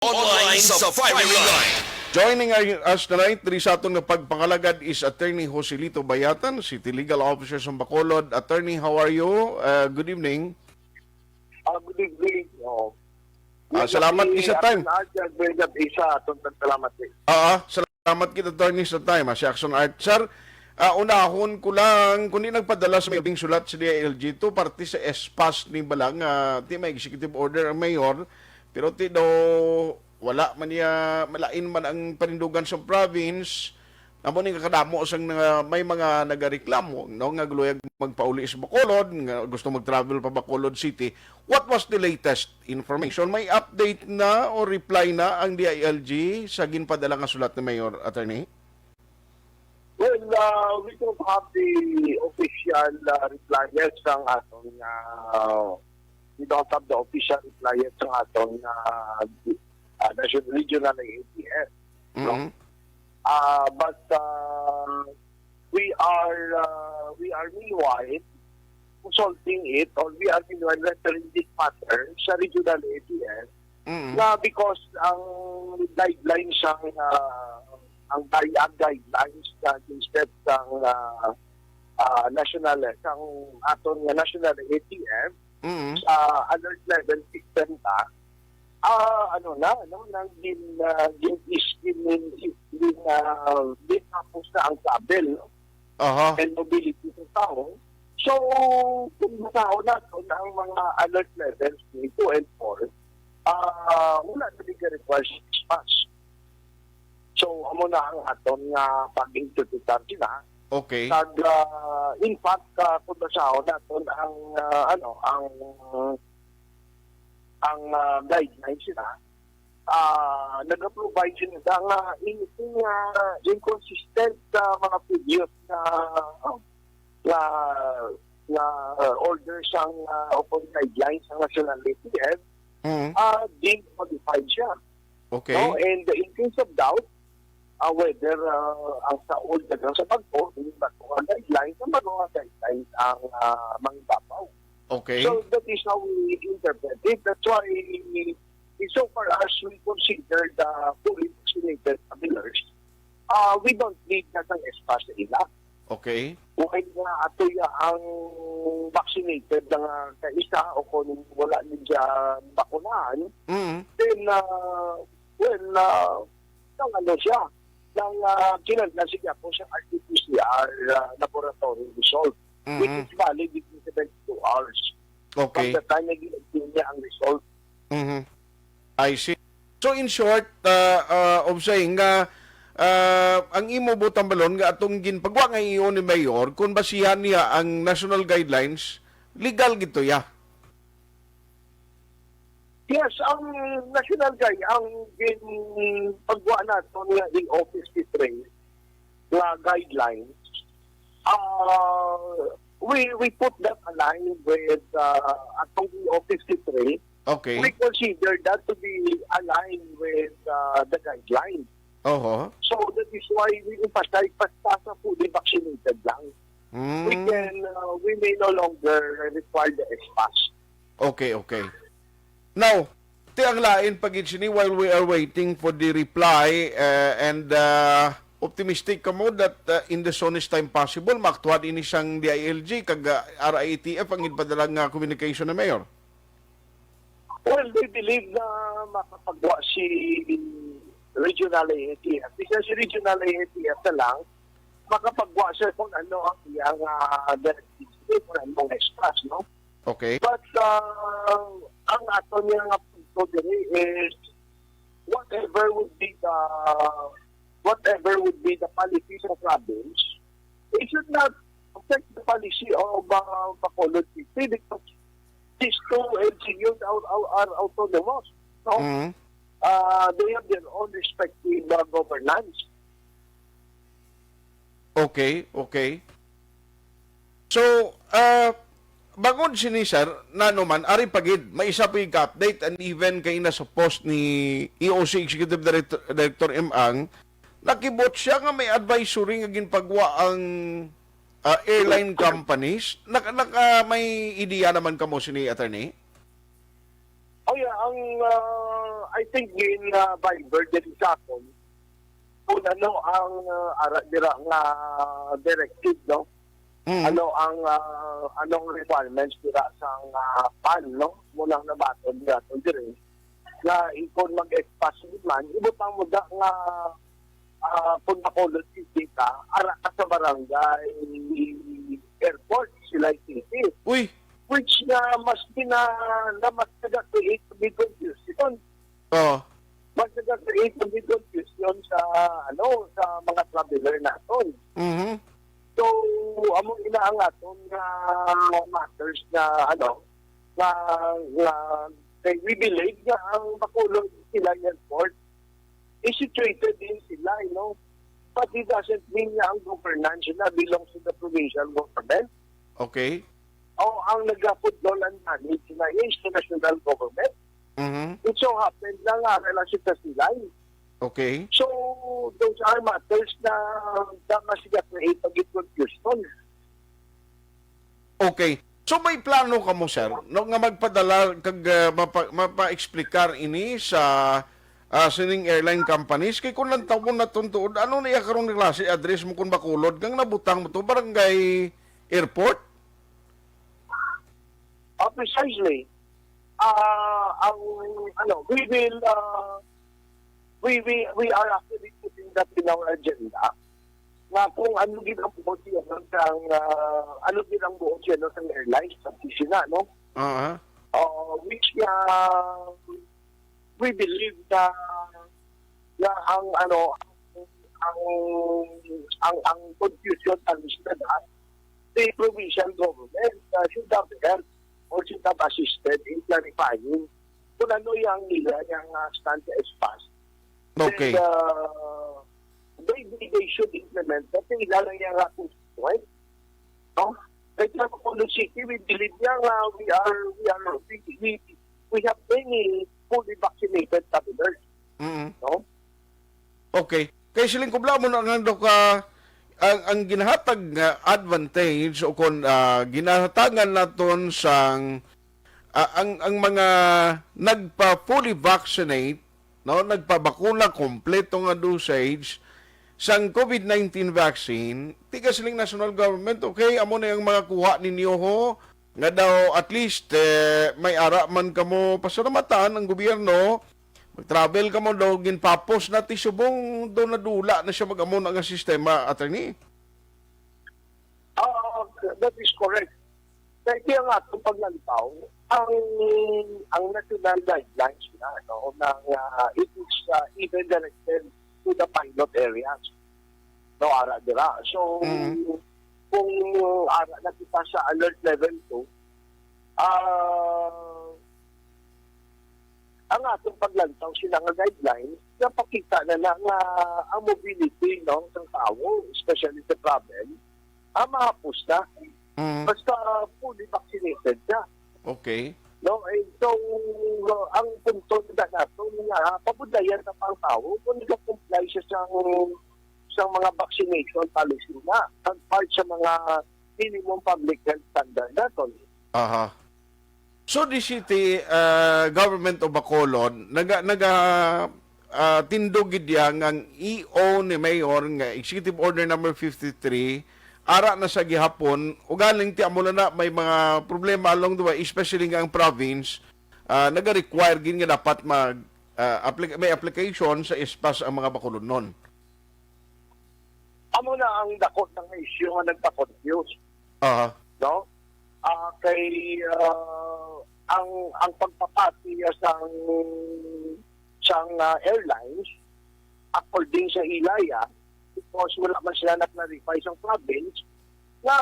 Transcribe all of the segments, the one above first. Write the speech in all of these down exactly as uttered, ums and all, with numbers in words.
Online sa Firing Line. Joining us tonight diri sa aton nga pagpangalagad is Attorney Joselito Bayatan, City Legal Officer sa Bacolod. Attorney, how are you? Uh, good evening. Ah, good evening. Oh. Ah, salamat sa time. Aja, Brenda Isa, atong salamat eh. Ah, salamat kita, Attorney, sa time, ah, si Action Art. Sir, ah, unahon ko lang, kundi nagpadala sa mayor ning sulat sa D I L G to, parte sa S PAS ni bala nga, ti may executive order ang mayor, pero ti daw wala man niya, malain man ang panindugan sa province. Amo ni nga kadamo sang nga may mga nagareklamo, no, nga galuyag magpauli sa Bacolod, nga gusto mag-travel pa Bacolod City. What was the latest information? May update na o reply na ang D I L G sa ginpadala nga sulat ni Mayor, Attorney? Well, uh, we don't have the official uh, reply yet sa aton nga we don't have the official reply yet sa aton nga uh, national regional A T F. Mhm. Uh, but uh, we are uh, we are meanwhile consulting it or we are meanwhile referring this matter sa regional A T F Mhm. na because ang guidelines ang uh, ang, gui- ang guidelines na gin-set sang uh, uh, national sang aton nga national A T F Mhm. uh, alert level sixty ah ano na no nang gin uh, gin is gin gin uh, gin tapos na ang travel no? Aha. And mobility sa tao. So, kung basaon nato na ang mga alert levels two and four, ah wala na di ka-require sa dispatch. So, amo na ang aton nga pag-interpretar sila. Okay. Kag, ah, in fact, ah, kung basaon naton ang, ah, ano, ang ang ah, guidelines sila, ah nag-provide sila nga in, in, ah, inconsistent sa mga previous na nga nga uh, order sang uh, o kung guidelines ng National A T F, Mhm. uh, di modified siya. Okay. No? And in case of doubt, uh, whether uh, ang sa old at ang sa bago, hindi ba ito ang guidelines, ang bago nga guidelines ang uh, mangibabaw. Okay. So that is how we interpret it. That's why so far as we consider the fully vaccinated travelers, uh, we don't need na sang S PAS sa ila. Okay. Kung nga ato ya ang vaccinated na nga kaisa o kung wala ni siya bakunahan, Mhm. then, uh, well, uh, nang ano siya, nang uh, kinahanglan siya po sa R T P C R uh, laboratory result, which Mhm. is valid within seventy-two hours from Okay. the time na ginagpin niya ang result. Mhm. I see. So in short, uh, uh, of saying nga uh, ang imo butang balon nga atong ginpagwa nga iyo ni Mayor, kung basihan niya ang national guidelines, legal gito ya. Yes, ang national guide, ang ginpagwa nato nga in office portrayal nga guidelines, uh, we we put that align with uh, atong office portrayal. Okay. We consider that to be aligned with uh, the guidelines. Oho. So that is why we emphasize basta sa fully vaccinated lang. We Mm. can, uh, we may no longer require the S PAS. Okay, okay. Now, ti ang lain pa gid sini while we are waiting for the reply uh, and uh, optimistic kamo that uh, in the soonest time possible maaktuhan ini sang D I L G kag uh, R I A T F ang ginpadala nga communication ni Mayor. Well, we believe na makapagwa si regional A A T F. Because si regional A A T F na lang, makapagwa siya kung ano ang iyang uh, directive, kung ano ang S PAS, no? Okay. But uh, ang ato niya nga punto diri is whatever would be the whatever would be the policy sa province, it should not affect the policy of uh, Bacolod City because these two L G Us are, are, are autonomous. No? Mhm. Uh, they have their own respective uh, governance. Okay, okay. So, uh, bangod sini, sir, nano man, ari pa gid, may isa pa gid ka-update and even kay na sa post ni E O C Executive Director, Director M. Ang, nakibot siya nga may advisory nga ginpagwa ang uh, airline companies. Naka, naka, may ideya naman kamo sini, attorney? Oh yeah, ang uh, I think gin, ah, Viber din sa akon kung ano ang, ah, ara dira nga directive, no? Mm. Ano ang, ah, anong requirements dira sa, ah, PAN, no? Mo lang nabaton naton diri nga ikon mag-expatriate man, ibutang mo da nga, ah, kung Bacolod City ka, ara ka sa barangay airport, Silay City. Uy! Which nga mas gina-, na mas nag-create big confusion. Oo. Mas nag-create big confusion sa, ano, sa mga traveler naton. Mhm. So, amo ina ang aton nga matters nga, ano, nga, nga kay we believe nga ang Bacolod Silay Airport is situated in Silay, no? But it doesn't mean nga ang governance na belongs to the provincial government. Okay. O ang nagapudlol and manage na is the national government. Mhm. It so happened na nga ara lang sa Silay. Okay. So, those are matters na, na mas nag-create pag confusion. Okay. So may plano kamo, sir, no, nga magpadala kag, ah, mapa-, mapa-explicar ini sa, ah, sining airline companies? Kay kung lantawon naton tuod, ano na iya karon klase address mo kung Bacolod, kang nabutang mo to, barangay airport? Ah, precisely. Ah, ang, ano, we will, ah, we, we, we are actually putting that in our agenda. Nga kung ano gid ang buot siya, no, sang, ah, ano gid ang buot siya, no, sang airlines, sa sina, no? Aha. Uh, which, ah, we believe na, na ang, ano, ang, ang, ang confusion, ang sila na, the provincial government, ah, should have helped or should have assisted in clarifying kung ano yung nila, yung, ah, stand sa S PAS. Okay. And, uh, they, they, they should implement that. Kailangan niya nga kung, right? No? Kahit na Bacolod City, we believe niya nga we are, we are, we, we, we have many fully vaccinated travelers. Mm. No? Okay. Kay siling kubla mo na nga daw ka ang, ang ginahatag nga advantage o kon, ah, ginahatagan naton sang, ah, ang, ang mga nagpa fully vaccinate, no, nagpabakuna kompleto nga dosage sang COVID nineteen vaccine, tiga siling national government, okay, amo na yung mga kuha ninyo ho, nga daw at least, eh, may ara man kamo pasalamatan ang gobyerno, mag-travel kamo daw, ginpapos na ti subong daw nadula na siya mag-amo na nga sistema, attorney. Ah, that is correct. Kaya kaya nga itong paglantaw, ang, ang national guidelines na, ano, na, ah, it is, ah, even directed to the pilot areas. No, ara dira. So, Mm. kung ara na kita sa alert level two, ah, ang atong paglantaw sila nga guidelines, napakita na na nga ang mobility, no, ng tao, especially sa travel, ah, mahapos na. Mm. Basta fully vaccinated ka. Okay. No, and so, uh, ang punto na nato nga, ah, pabudlayan na pa ang tao kung nag-comply siya sa, sa mga vaccination policy na, ang part sa mga minimum public health standard naton. Aha. So, the city, uh, government of Bacolod, naga, naga, ah, tindog gid iya nga ang E O ni Mayor nga Executive Order Number fifty-three, ara na sa gihapon, ugaling ti amo na na may mga problema along the way, especially nga ang province, ah, naga-require gid nga dapat mag, ah, applic-, may application sa S PAS ang mga Bacolodnon. Amo na ang dako nga issue nga nagpa-confuse. Aha. No? Ah, kay, ah, ang, ang pagpapati sang, sang, ah, airlines, according sa ilaya, because wala man sila na-clarify sa province, na,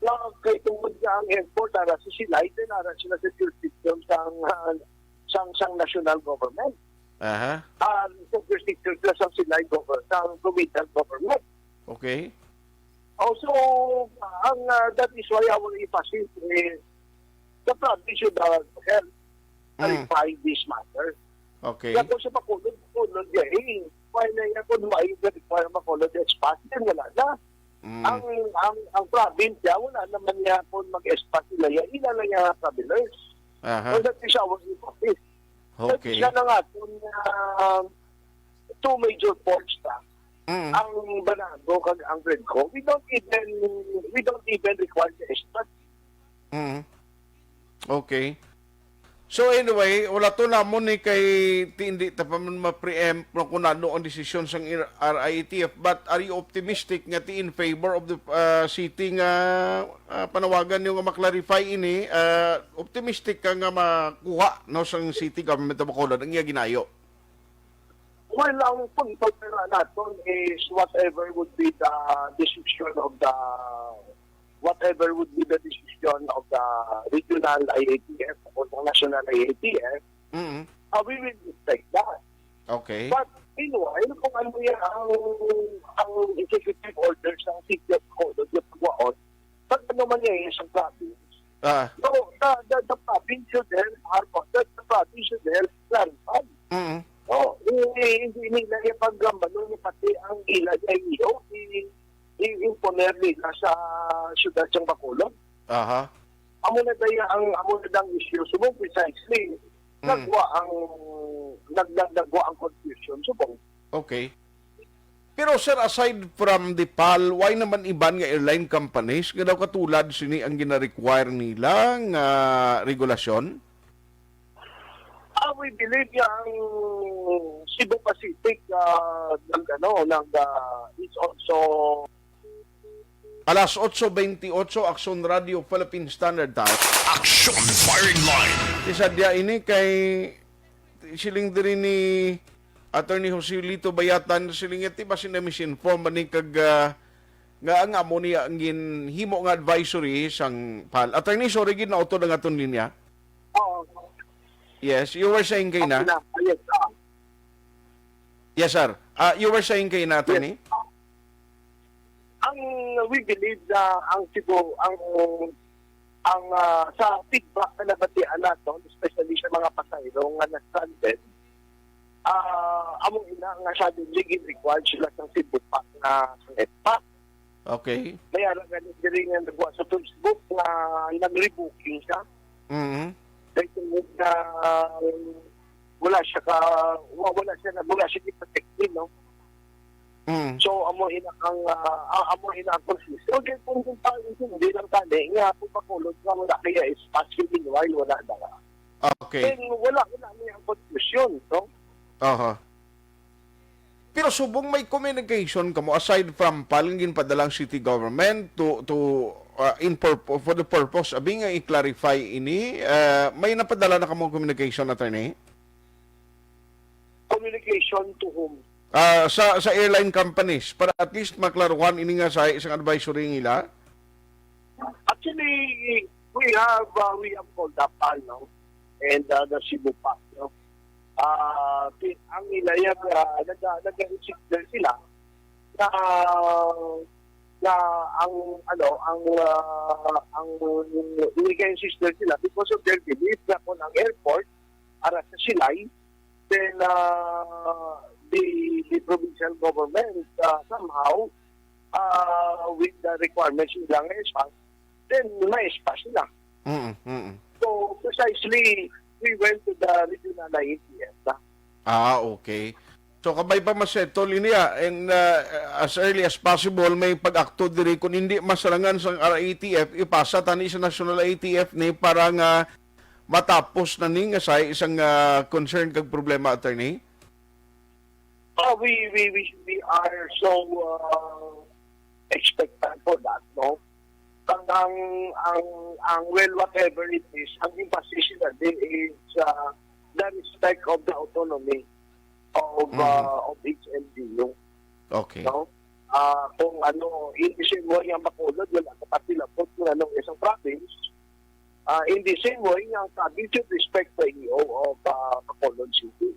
na kay tungod nga ang airport ara sa Silay, then ara sila sa jurisdiction sang, ah, sang, sang national government. Aha. Ah, sa jurisdiction sila sang Silay government, sang provincial government. Okay. Also, ang, ah, that is why our emphasis is the province should, uh, help Mm. clarify this matter. Okay. Kaya kung sa Bacolod, Bacolod, yeah, eh, why na yan kung why the require Bacolod S PAS? Then wala na. Mm. Ang, ang, ang province, yeah, wala naman niya kung mag-S PAS sila, yeah, ila lang yung travelers. Aha. So that is our emphasis. Okay. Siya na nga, kung, ah, two major ports na, Mm. ang Banago kag ang Fredco, we don't even, we don't even require the experts. Mm. Okay. So anyway, wala to namon ni kay ti hindi ta pa man ma-preempt no kung ano ang desisyon sang R I A T F. But are you optimistic nga ti in favor of the, uh, city nga, uh, panawagan niyo nga ma-clarify ini? Uh, optimistic ka nga makuha no sang city government of Bacolod ang iya ginayo? Well, ang punto na naton is whatever would be the decision of the, whatever would be the decision of the regional I A T F o the national I A T F, Mm. uh, we will respect that. Okay. But meanwhile, kung ano yan ang, ang executive order sa city of Bacolod, yung pagwaon, pag ano man niya yung isang province, Ah. So, the, the, the province should help, Harpo. The, the province should help clarify. Mm. Oh, hindi, hindi nila ipagambalo ni pati ang ila niya iyo, i-, i-imponer nila sa syudad sang Bacolod. Aha. Amo na daya ang, amo na dang issue. Subong precisely, Mm. nagwa ang, nag-, nag-, nagwa ang confusion. Subong. Okay. Pero, sir, aside from the pal, why naman iban nga airline companies nga daw katulad sini ang gina-require nila nga regulasyon? Ah, we believe nga ang Cebu Pacific, ah, nag-, ano, nag-, ah, is also Alas otso bentiocho, Aksyon Radio, Philippine Standard Time. Aksyon Firing Line. Isa dia ini kay siling diri ni Attorney Joselito Bayatan, siling niya, "Ti basin na misinform man ni kag, ah, nga ang amo niya ang ginhimo nga advisory sang pal." Attorney, sorry gid, nautod ang aton linya. Oo. Yes, you were saying kay na? Okay na. Yes, ah. Yes, sir. Ah, you were saying kay na, Yes. Attorney? Ang we believe na ang Cebu, ang, ang, ah, sa feedback na nabatian naton, especially sa mga pasahero nga na-stranded, ah, amo ina nga suddenly gin-required sila sang Cebu Pass nga sa F P A. Okay. May ara gani diri nga nagwa sa Facebook nga nag-rebooking siya. Mhm. Kay tungod na, um, wala siya ka, wa-, wala siya na, wala siya protected, no? Mm. So, amo ina ang, ah, ah, amo ina ang confusion. Okay, kung, kung pa, hindi lang tani, nga ako Bacolod nga wala kaya espace, meanwhile, wala na. Okay. Then, wala, wala niya ang confusion, no? Aha. Pero subong may communication kamo aside from pal nga ginpadala ang city government to, to, uh, in purpo-, for the purpose abi nga i-clarify ini, uh, may napadala na kamo communication, attorney? Communication to whom? Ah, sa, sa airline companies para at least maklaruhan ini nga sa isang advisory nila. Actually, we have, uh, we have called up, ano, and, uh, the Cebu Pass, no? Ah, ti-, ang nila yan, ah, naga-, nag-insist sila na, na ang, ano, ang, ah, ang nag-insist sila because of their belief na kung ang airport ara sa Silay, then, ah, the, the provincial government, ah, somehow, ah, with the requirements nila nga espace, then may espace sila. Mm, mm. So, precisely, we went to the regional I A T F na. Ah, okay. So, kabay pa masettle ini, ah, and, ah, as early as possible, may pag-akto diri. Kung hindi masarangan sang R I A T F, ipasa tani sa National I A T F ni para nga matapos na ni nga sa isang, ah, concern kag problema, attorney? Ah, we, we, we, we are so, ah, expectant for that, no? Ang, ang, ang, ang, well, whatever it is, ang emphasis na din is, ah, the respect of the autonomy of, Mhm. ah, of each L G U, Okay. no? Ah, kung ano, in the same way ang Bacolod, wala ka patilapot kung anong isang province. Ah, in the same way, ang province should respect the E O of, ah, Bacolod City.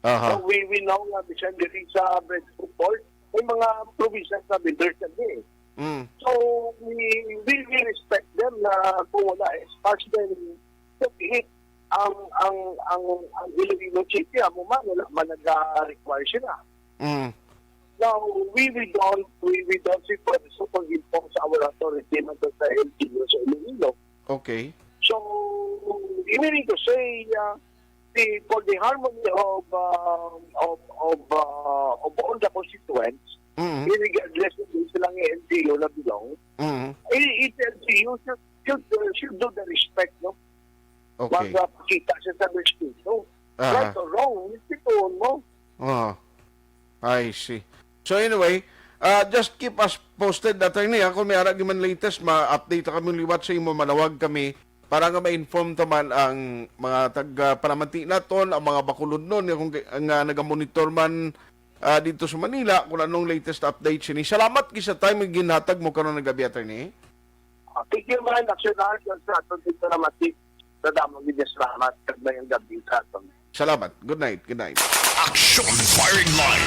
Aha. So, we, we know nga bisan diri sa Breadfruit Court, may mga provincial travelers na din. Mm. So, we, we, we respect them na kung wala espace, then, so, it, ang, ang, ang, ang Iloilo City, amo man, wala man nag-require sila. Mm. Now, we, we don't, we, we don't require so pag-impose our authority na sa L G U sa Iloilo. Okay. So, meaning to say, uh, the, for the harmony of, uh, of, of, uh, of all the constituents, Mm. regardless of kung sila nga L G U na belong, Mm. eh, each L G U should, should, uh, should do the respect, no? Okay. Magpakita siya sa respeto. Aha. Right or wrong, respetuhon mo. Oh. I see. So anyway, uh, just keep us posted, attorney, ha? Kung may ara gyud man latest, ma-update ta kami liwat sa imo, manawag kami para nga ma-inform ta man ang mga taga-Palamati naton, ang mga Bacolodnon nga kung nga nagamonitor man ah, dito sa Manila kung anong latest update sini. Salamat gid sa time nga ginhatag mo karon nga gabi, attorney. Ah, thank you man, Action Hours, sa aton dito na matik. Sa damang gid salamat, kag mayong gabi sa aton. Salamat. Good night. Good night. Action Firing Line.